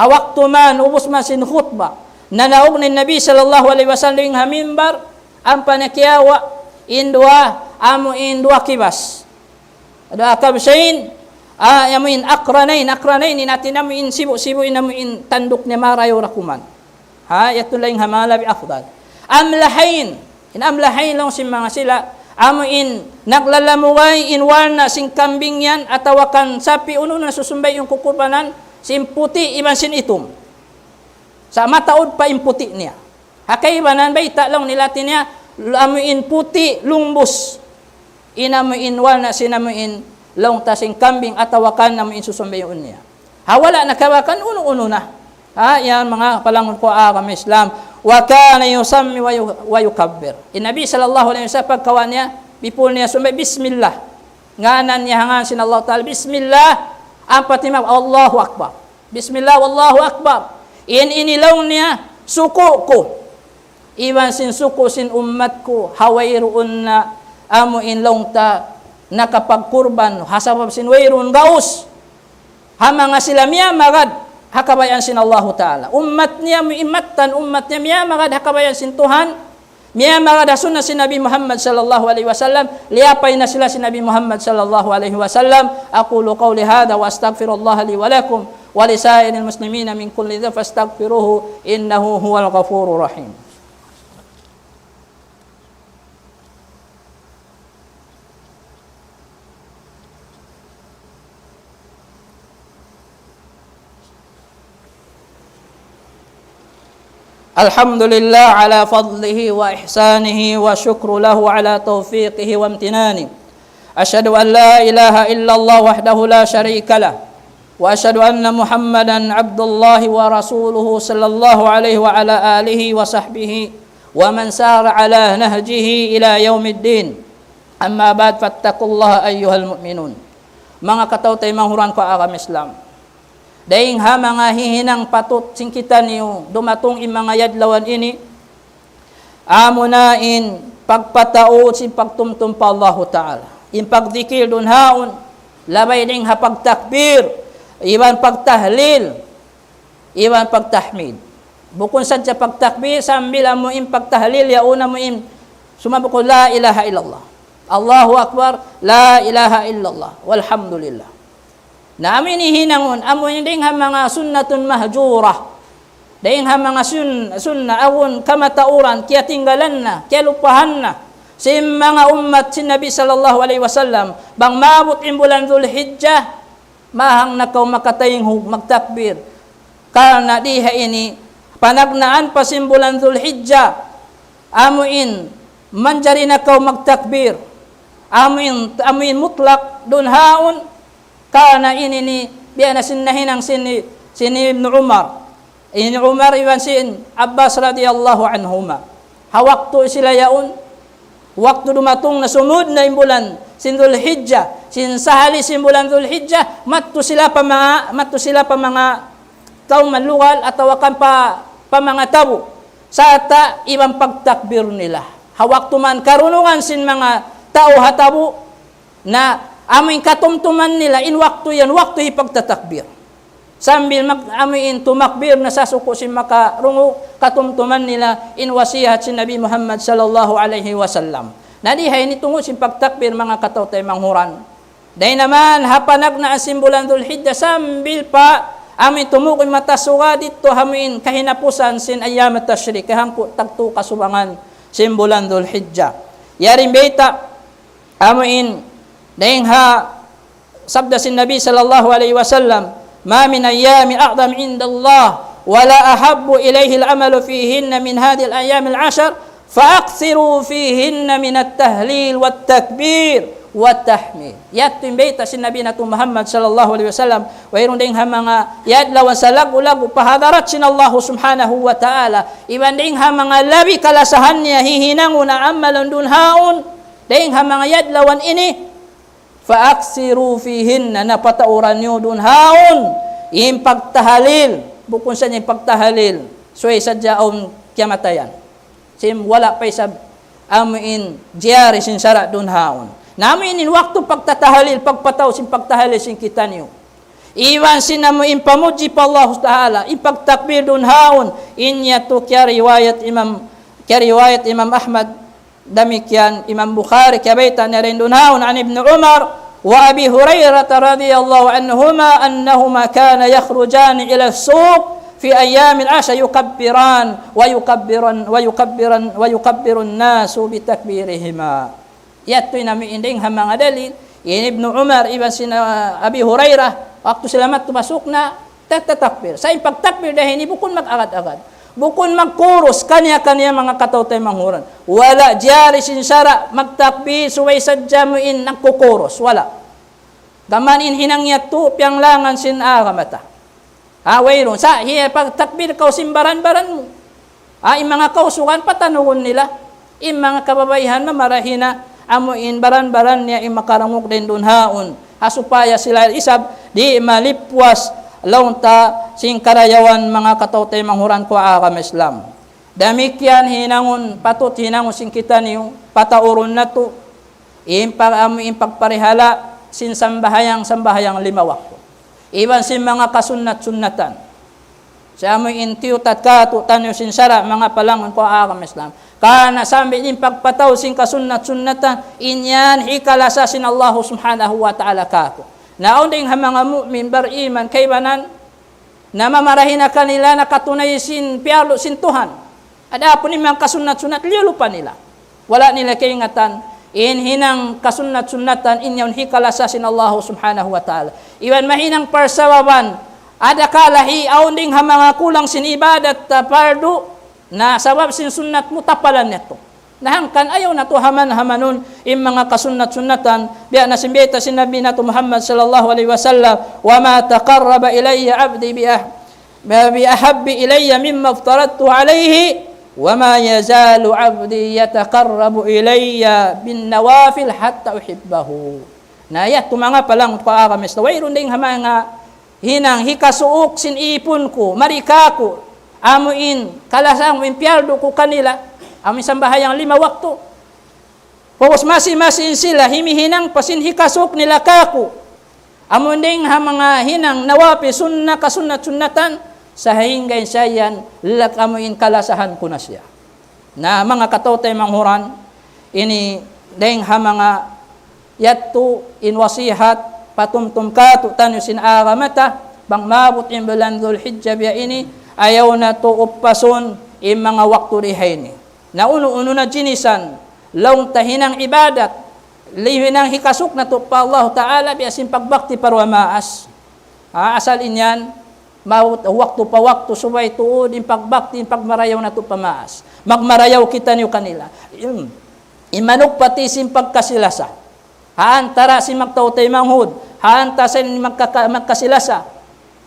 Ha waktu man, ubus man sin khutba, nanaug in Nabi sallallahu alayhi wasallam dayn ha mimbar, ampa niya kiyawa' in duwa, amu in duwa kibas. Duwa kabshayn, ah, amu in aqranayn, aqranayn, in hati niya amu in sibu'-sibu', in amu in tanduk niya marayaw da kuman. Ha, yadtu in laung ha manga labi afdal. Amlahayn, in amlahayn laung sin manga sila, amu in naglalamugay in warna' sin kambing yan, atawa kan sapi' unu-unu na susumbayun kukurbanan, sin puti' iban sin itum. Sa' mataud pa in puti' niya. Ha kaibanan bayta' laung nila hati niya, amu in puti' lungbus. In amu in warna' sin amu in laung ta sin kambing atawa kan amu in susumbayun niya. Ha wala' na kabakan unu-unu na. Ha, yan manga palangun ku agama Islam. وكان يسمي وي-، ويكبر. In Nabi sallallahu alayhi wasallam pagkawa' niya, before niya sumbay, bismillah. Ngānan niya ha ngān sin Allah Ta'ala, bismillah. Ampa timab, Allahu Akbar. Bismillah, wallahu akbar. In ini laung niya, suku' ku iban sin suku' sin ummat ku, ha wayruun na amu in laung ta nakapagkurban, ha sabab sin wayruun gaus. Ha manga sila miyamagad ha kabayaan sin Allahu Ta'ala. Ummat niya, amu in mattan ummat niya miyamagad ha kabayaan sin Tuhan, miyamagad ha sunna sin Nabi Muhammad sallallahu alayhi wasallam, liyapay na sila sin Nabi Muhammad sallallahu alayhi wasallam. أقول قولي هذا وأستغفر الله لي ولكم ولسائر المسلمين من كل ذنب فاستغفروه إنه هو الغفور الرحيم. الحمد لله على فضله وإحسانه، وشكر له على توفيقه وامتنانه. أشهد أن لا إله إلا الله وحده لا شريك له، وأشهد أن محمدا عبد الله ورسوله، صلى الله عليه وعلى آله وصحبه ومن سار على نهجه إلى يوم الدين. أما بعد، فاتقوا الله أيها المؤمنون. Manga kataw-taymanghuran ku agama Islam. Dayng ha manga hihinang patut sin kitaniyu dumatung in manga adlawan ini, amuna in pagpataud sin pagtumtum pa Allahu Ta'ala. In pagdikil duun haun, labay dayng ha pagtakbir, iban pagtahlil, iban pagtahmid. Bukun sadja pagtakbir, sambil amu in pagtahlil, yaun amu in sumabut kaw la ilaha illallah. Allahu Akbar, la ilaha illallah, walhamdulillah. Na amu ini hinangun, amu ini dayng ha manga sunnatun mahjurah. Dayng ha manga sun-, sunna awn kamatauran, kiyatinggalan na, kiyalupahan na sin manga ummat sin Nabi sallallahu alayhi wasallam, bang maabut in bulan Dhul Hijjah, mahang na kaw makataynghug magtakbir. Karna' di ha ini, panagnaan pa sin bulan Dhul Hijjah, amu in manjari na kaw magtakbir. Amu in, amu in mutlak duun haun, karna' ini ini, biya' na sin nahinang sin, sin Ibnu Umar. Ibnu Umar iban sin Abbas radiyallahu anhuma. Ha waktu sila yaun, waktu dumatung na sumud na in bulan sin Dhul Hijjah, sin sahali sin bulan Dhul Hijjah, madtu sila pa manga, madtu sila pa manga kaum lugal atawa kan pa, pa manga tabu. Sarta' iban pagtakbir nila. Ha waktu man karungugan sin manga tau ha tabu, na amu in katumtuman nila, in waktu yan, waktu hipagtatakbir. Sambil mag-, amu in tumakbir na sasuku' sin makarungug, katumtuman nila in wasihat sin Nabi Muhammad sallallahu alayhi wasallam. Na di ha ini tungud sin pagtakbir manga kataw-taymanghuran. Dayn ha man, ha panagnaan sin bulan Dhul Hijjah sambil pa amu in tumug in mata suga didtu ha amu in kahinapusan sin ayyam at-tashriq, kahangpu' tagtu kasubangan sin bulan Dhul Hijjah. Yari in bayta', amu in, dayn ha sabda sin Nabi sallallahu alayhi wasallam, ما من أيام أعظم عند الله ولا أحب إليه العمل فيهن من هذه الأيام العشر فأكثروا فيهن من التهليل والتكبير والتحميد. Yadtu in bayta' sin Nabi natu' Muhammad sallallahu alayhi wasallam, wayruun dayn ha manga adlaw salaggu'-laggu' pa hadarat sin Allah subhanahu wa ta'ala. Iban dayn ha manga labi kalasahan niya hihinangun amalun duun haun, dayn ha manga adlaw ini, فأكثروا فيهن, na patauran niyu duun haun in pagtahalil, bukun sadja in pagtahalil subay sadja awn kiyamatayan. Sin wala' pa isab amu in jari sin sara' duun haun. Na amu in waktu pagtatahalil, pagpataud sin pagtahalil sin kitaniyu. Iban sin amu in pamudji pa Allah Ta'ala, in pagtakbir duun haun, in yadtu kiyariwayat Imam, kiyariwayat Imam Ahmad, damikkiyan Imam Bukhari, kiyabayta' niya dayn duun haun, عن ابن عمر وأبي هريرة رضي الله عنهما أنهما كانا يخرجان إلى السوق في أيام العشر يكبران ويكبرن، ويكبرن، ويكبر الناس بتكبيرهما. Yadtu in amu in dayn ha manga dalil, in Ibnu Umar iban sin, ah, Abi Hurairah, waktu sila madtu pa suk na, tagtatakbir. Sa' in pagtakbir dayn ha ini bukun mag-agad-agad. Bukun magkurus kaniya-kaniya manga kataw-taymanghuran. Wala' jari sin sara' magtakbir subay sadja amu in nagkukurus. Wala'. Gām in hinang yadtu piyanglangan sin agama ta. Ha, wayruun. Sa', hiya pagtakbir kaw sin baran-baran mu. Ha, in manga kausugan patanugun nila. In manga kababaihan mamarahi na amu in baran-baran niya in makarungug dayn duun haun. Ha, supaya sila isab di' malipwas laung ta sin karayawan manga kataw-taymanghuran ku ha agama Islam. Damikkiyan hinangun, patut hinangun sin kitaniyu, pataurun natu', in pag-, amu in pagparihala' sin sambahayang, sambahayang lima waktu. Iban sin manga kasunnat-sunnatan. Sa' amu in tiyutat kātu'niyu sin sara' manga palangun ku ha agama Islam. Karna' sambil in pagpataud sin kasunnat-sunnatan, in yan hikalasa sin Allah Subhanahu wa Ta'ala kāku'. Na awn dayn ha manga mu'min bariman kaibanan, na mamarahi na kanila nakatunay sin piyardu sin Tuhan. Adapun in manga kasunnat-sunnat, liyulupa nila. Wala' nila kaingatan, in hinang kasunnat-sunnatan, in yaun hikalasa sin Allah Subhanahu wa Ta'ala. Iban mahinang parsababan, adakala hi awn dayn ha manga kulang sin ibadat ta pardu, na sabab sin sunnat mu tapalan natu'. Na hangkan ayaw natu' haman-hamanun in manga kasunnat-sunnatan, biya' na sin bayta' sin Nabi natu' Muhammad sallallahu alayhi wasallam, وما تقرب إلي عبدي بأح-، بأحب إلي مما افترضت عليه، وما يزال عبدي يتقرب إلي بالنوافل حتى أحبه. Na yadtu manga palangun ku ha agama Islam, wayruun dayn ha manga hinang hikasuuk sin ipun ku, mari kāku', amu in kalasa, amu in piyardu ku kanila, amu in sambahayang lima waktu. Pag'ubus masi-masi in sila, himihinang pa sin hikasuuk nila kāku'. Amu in dayn ha manga hinang nawafil, sunnat, kasunnat-sunnatan, sahingga in siya yan, lak amu in kalasahan ku na siya. Na manga kataw-taymanghuran, ini dayn ha manga yadtu in wasihat, patumtum kātu'niyu sin agama ta, bang maabut in bulan Dhul Hijjah biya' ini, ayaw natu' uppasun in manga waktu di ha ini. Na unu-unu na jinisan, laung ta hinang ibadat, hinang hikasuuk natu' pa Allah Ta'ala, biya' sin pagbakti pa duwa maas. Ha, asal in yan, maut-, waktu pa waktu subay tuud in pagbakti, in pagmarayaw natu' pa maas. Magmarayaw kitaniyu kanila. In, in manugpati sin pagkasi-lasa. Ha antara sin magtaw-taymanghud, ha antara sin magkaka-, magkasi-lasa.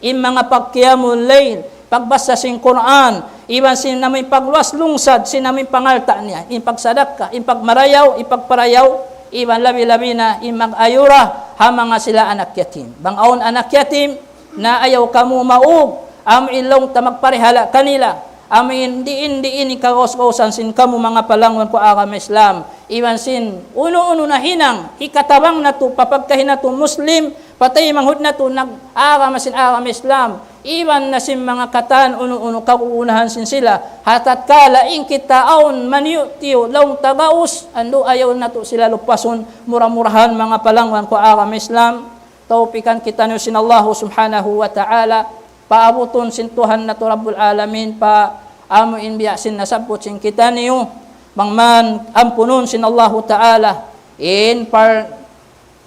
In manga pagqiyamul layl, pagbasa sin Qur'an, iban sin amu in pagluwas lungsad, sin amu in pangalta' niya, in pagsadakka, in pagmarayaw, in pagparayaw, iban labi-labi na, in mag-ayura, ha manga sila anak yatim. Bang awn anak yatim, na ayaw kamu maug, amu in laung ta magparihala' kanila, amu in diin-diin in kagaus-gausan sin kamu manga palangun ku agama Islam, iban sin unu-unu na hinang, hikatabang natu', pa pagkahi natu' Muslim, pa taymanghud natu', nag-agama sin agama Islam, iban na sin manga katan unu-unu kagunahan sin sila, ha tatkala in kita awn maniyu'-tiyu' laung ta gaus, andu' ayaw natu' sila lupasun, mura-murahan manga palangun ku agama Islam, tawpikan kitaniyu sin Allahu Subhanahu wa Ta'ala, paabutun sin Tuhan natu' Rabbul Alamin, pa amu in biya' sin nasabbut sin kitaniyu, bang man ampunun sin Allahu Ta'ala, in par-,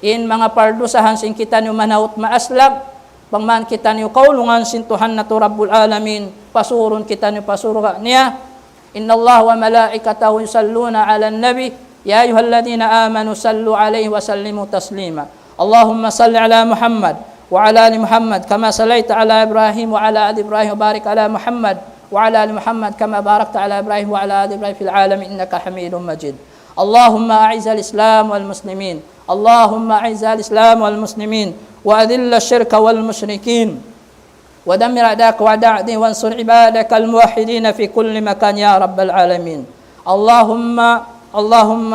in manga pardusahan sin kitaniyu manaut maaslag, bang man kitaniyu kaulungan sin Tuhan natu' Rabbul Alamin, pasurun kitaniyu pa surga' niya, إن الله وملائكته يصلون على النبي، يا أيها الذين آمنوا صلوا عليه وسلموا تسليما. اللهم صل على محمد وعلى آل محمد كما صليت على إبراهيم وعلى آل إبراهيم وبارك على محمد وعلى آل محمد كما باركت على إبراهيم وعلى آل إبراهيم في العالمين إنك حميد مجيد. اللهم أعز الإسلام والمسلمين. اللهم أعز الإسلام والمسلمين وأذل الشرك والمشركين. ودمر أعداءك وأعداء الدين وانصر عبادك الموحدين في كل مكان يا رب العالمين. اللهم، اللهم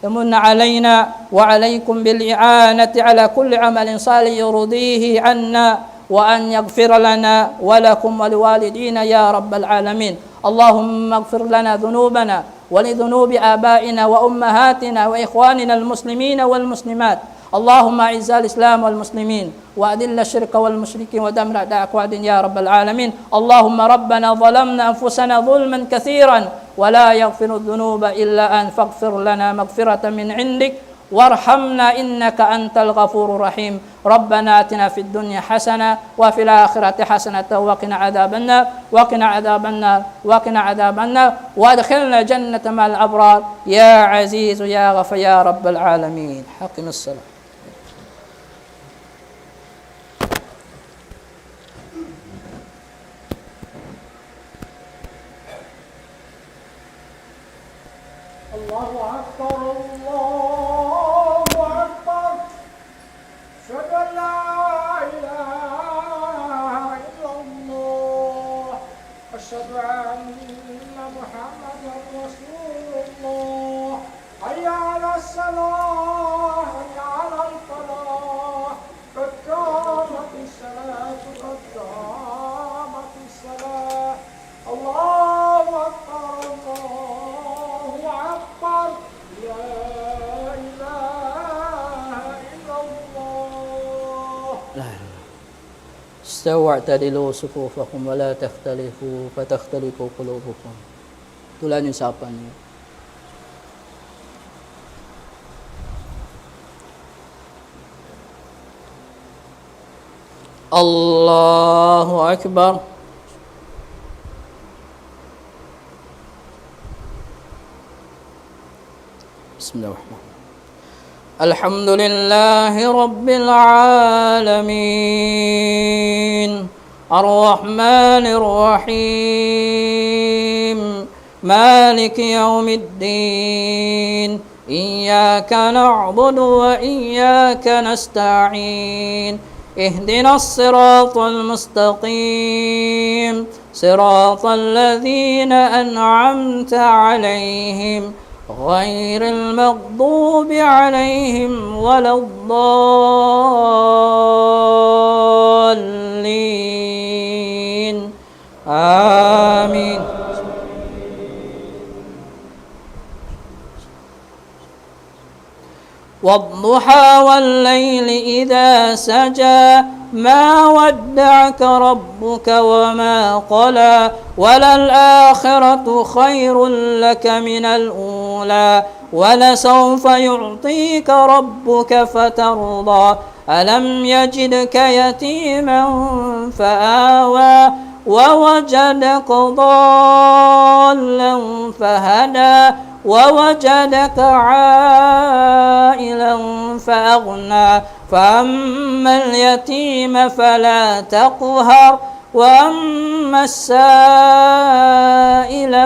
يمن علينا وعليكم بالإعانة على كل عمل صالح يرضيه عنا، وأن يغفر لنا ولكم ولوالدينا يا رب العالمين. اللهم اغفر لنا ذنوبنا ولذنوب آبائنا وأمهاتنا وإخواننا المسلمين والمسلمات. اللهم أعز الإسلام والمسلمين وأذل الشرك والمشركين ودمر أعداءك وأعداء الدين يا رب العالمين. اللهم ربنا ظلمنا أنفسنا ظلما كثيرا ولا يغفر الذنوب إلا أنت فاغفر لنا مغفرة من عندك وارحمنا إنك أنت الغفور الرحيم. ربنا آتنا في الدنيا حسنة وفي الآخرة حسنة وقنا عذاب النار، وقنا عذاب النار، وقنا عذاب النار، وأدخلنا الجنة مع الأبرار يا عزيز يا غفور يا رب العالمين. أقم الصلاة. الله أكبر، الله أكبر. أشهد أن لا إله إلا الله. أشهد أن محمدا رسول الله. حي على الصلاة، حي على الفلاح. قد قامت الصلاة، قد قامت الصلاة. الله أكبر، الله أكبر. لا إله إلا الله. استووا واعتدلوا صفوفكم ولا تختلفوا فتختلف قلوبكم. Tulan niyu sapa niyu. الله أكبر. بسم الله الرحمن الرحيم. الحمد لله رب العالمين. الرحمن الرحيم. مالك يوم الدين. إياك نعبد وإياك نستعين. اهدنا الصراط المستقيم. صراط الذين أنعمت عليهم غير المغضوب عليهم ولا الضالين. آمين. والضحى والليل إذا سجى. ما ودعك ربك وما قلى. وللآخرة خير لك من الأولى. ولسوف يعطيك ربك فترضى. ألم يجدك يتيما فآوى. ووجدك ضالا فهدى. ووجدك عائلا فأغنى. فأما اليتيم فلا تقهر. وأما السائل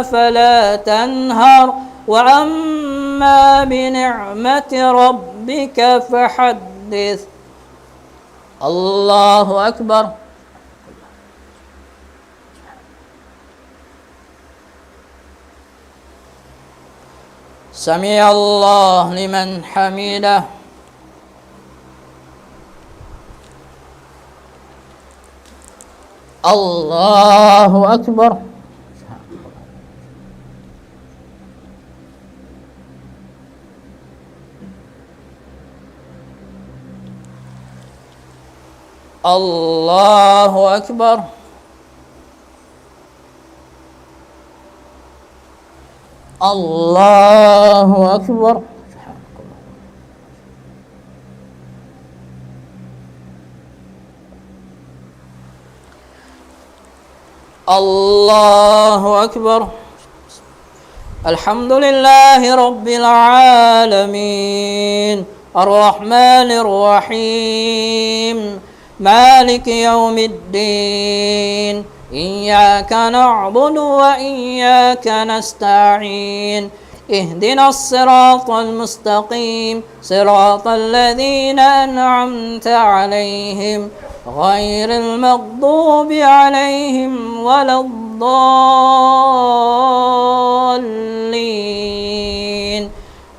فلا تنهر. وأما بنعمة ربك فحدث. الله أكبر. سمع الله لمن حمده. الله أكبر. الله أكبر. الله أكبر. الله أكبر. الحمد لله رب العالمين. الرحمن الرحيم. مالك يوم الدين. إياك نعبد وإياك نستعين. اهدنا الصراط المستقيم. صراط الذين أنعمت عليهم غير المغضوب عليهم ولا الضالين.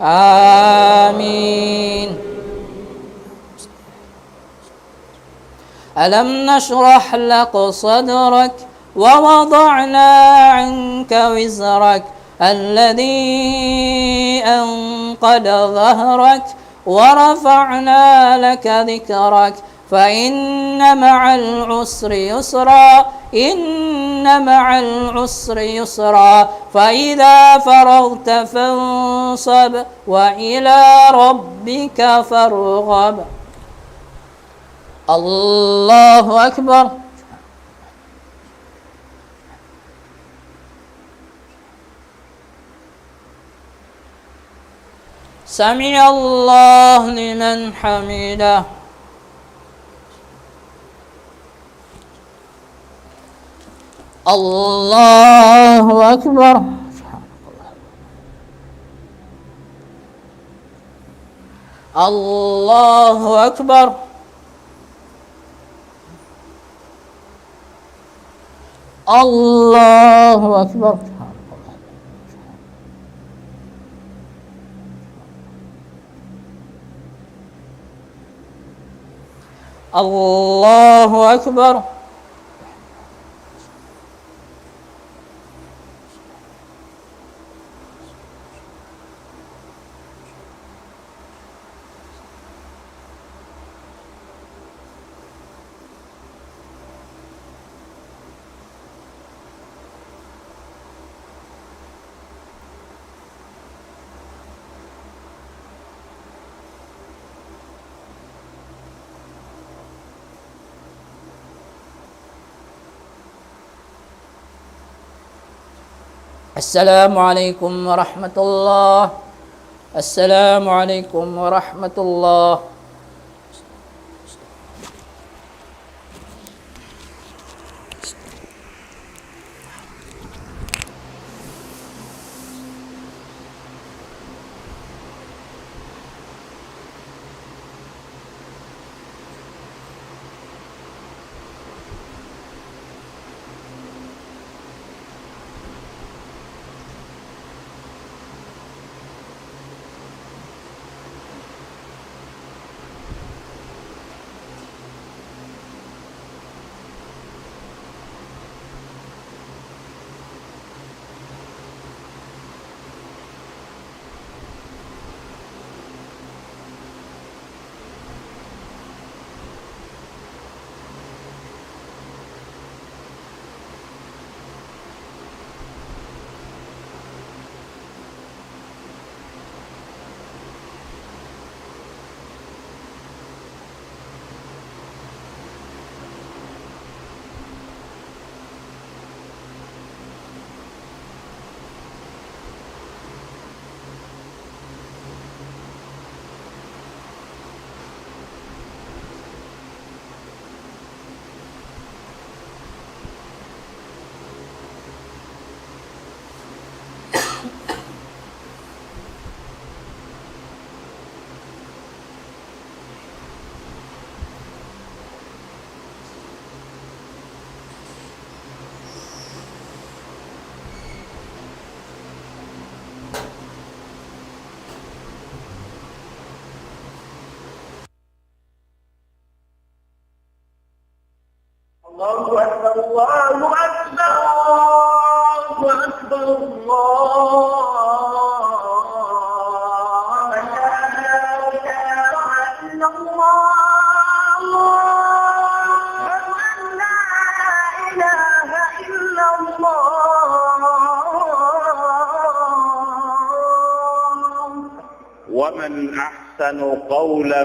آمين. ألم نشرح لك صدرك ووضعنا عنك وزرك الذي أنقض ظهرك ورفعنا لك ذكرك فإن مع العسر يسرا، إن مع العسر يسرا، فإذا فرغت فانصب وإلى ربك فارغب. الله أكبر. سمع الله لمن حمده. الله أكبر. الله أكبر. الله أكبر. الله أكبر. السلام عليكم ورحمة الله. السلام عليكم ورحمة الله. الله أكبر، الله أكبر، الله أكبر، الله. أشهد أن لا إله إلا الله. أشهد أن لا إله إلا الله. ومن أحسن قولا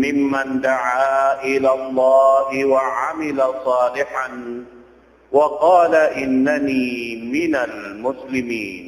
ممن دعا إلى الله وعمل صالحا وقال إنني من المسلمين.